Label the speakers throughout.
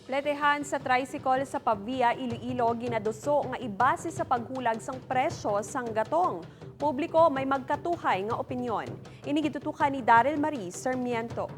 Speaker 1: Pletehan sa tricycle sa Pavia, Iloilo, ginaduso nga ibase sa paghulag sang presyo sang gatong. Publiko may magkatuhay nga opinyon. Ini gitutukan ni Daryl Marie Sarmiento.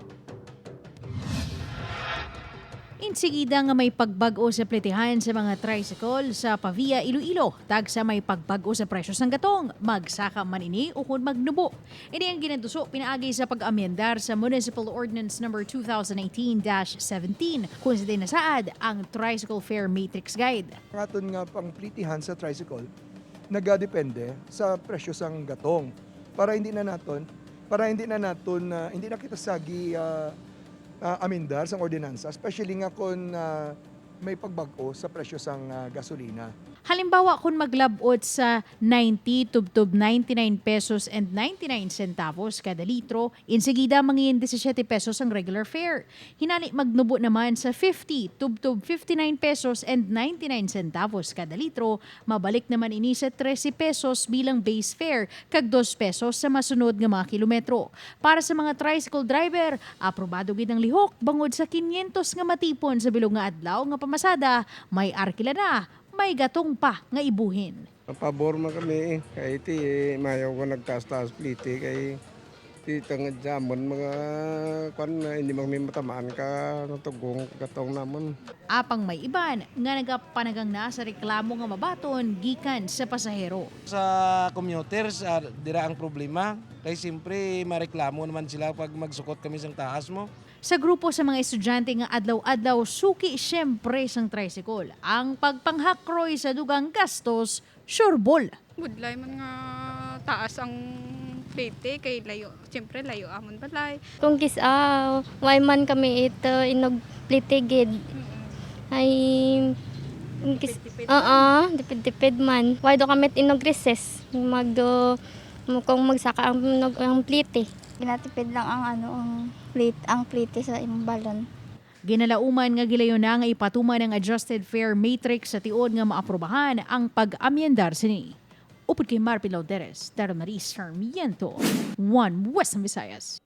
Speaker 2: Insigida nga may pagbag-o sa pletihan sa mga tricycle sa Pavia, Iloilo. Tagsa may pagbag-o sa presyo ng gatong, magsaka man ini o kung magnubo. Ini ang ginaduso pinaagi sa pag-amyendar sa Municipal Ordinance Number 2018-17 kung sa nasaad ang Tricycle Fare Matrix Guide.
Speaker 3: Ang aton nga pangplitihan sa tricycle nagadepende sa presyo sang gatong para hindi na naton hindi na kita sagi amendar sang ordinansa, especially nga kung may pagbag-o sa presyo sang gasolina.
Speaker 2: Halimbawa, kung maglabot sa 90 tubtub 99 pesos and 99 centavos kada litro, insigida mangin 17 pesos ang regular fare. Hinali magnubo naman sa 50 tubtub 59 pesos and 99 centavos kada litro, mabalik naman ini sa 13 pesos bilang base fare kag 2 pesos sa masunod nga mga kilometro. Para sa mga tricycle driver, aprobado gid ang lihok bangod sa 500 nga matipon sa bilog nga adlaw nga pamasada, may arkila na, may gatong pa nga ibuhin.
Speaker 4: Pabor man kami eh. Kay ti eh, mayaw ko nagtaas-taas plite kay ti tangad jamon mga kwan na hindi man kami matamaan ka natugong katong namon.
Speaker 2: Apang may iban nga nagapanagang na sa reklamo nga mabaton gikan sa pasahero.
Speaker 5: Sa commuters, dira ang problema. Kay siyempre, mareklamo naman sila pag magsukot kami sa taas mo.
Speaker 2: Sa grupo sa mga estudyante nga adlaw-adlaw suki siyempre sang tricycle. Ang pagpanghakroy sa dugang gastos, sureball.
Speaker 6: Budlay man nga taas ang plate kay layo. Siyempre layo amon balay.
Speaker 7: Kung kisa, why man kami ito inog plitigid. Ay, kung kis, oo, dipid-dipid man. Why do kami inog recess? Magdo, kung magsaka ang, ang plite.
Speaker 8: Ginatipid lang ang ano ang plate ang plate sa imong balon.
Speaker 2: Ginalauman nga gilayon na nga ipatuman ang adjusted fare matrix sa tiod nga maaprubahan ang pag-amyendar sini. Upod kay Marpin Lauderes, Daryl Marie Sarmiento, One Western Visayas.